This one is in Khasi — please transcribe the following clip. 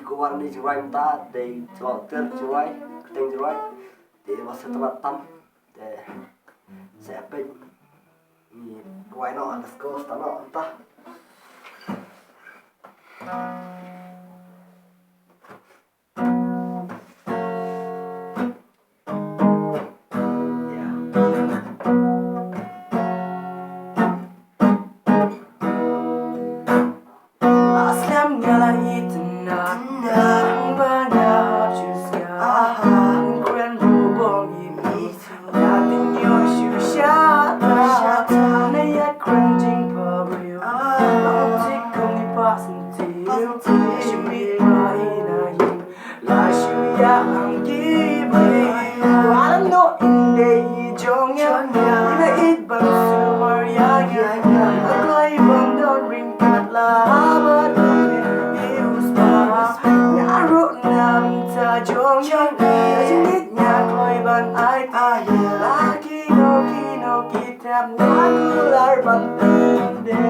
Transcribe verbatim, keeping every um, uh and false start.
Ko wan ni jingrwai mynta, dei jong ter jingrwai, kyrteng jingrwai. Te ba sa tawat tam. Te sa peit. Ni kwai no, let's go, start no, mynta. Aslam nga la itynnad, ba nga hap shu sngap. Kren bong i mi, nga tynñiuh shu shata. Na ïa kren jingpyrkhat, ong tik kum i pas nti. Shu mi ma i na ïing. La shu ïa ang ki briew. Alam no inde i jong nga. Ina it ban sumar ïa nga. A kloi ban don ryngkat la ba dun i u spa. Nga ruh nam ta jong nga. Jingit nga kloi ban ai ti. La kino kino ki tap nga kular ban tynde.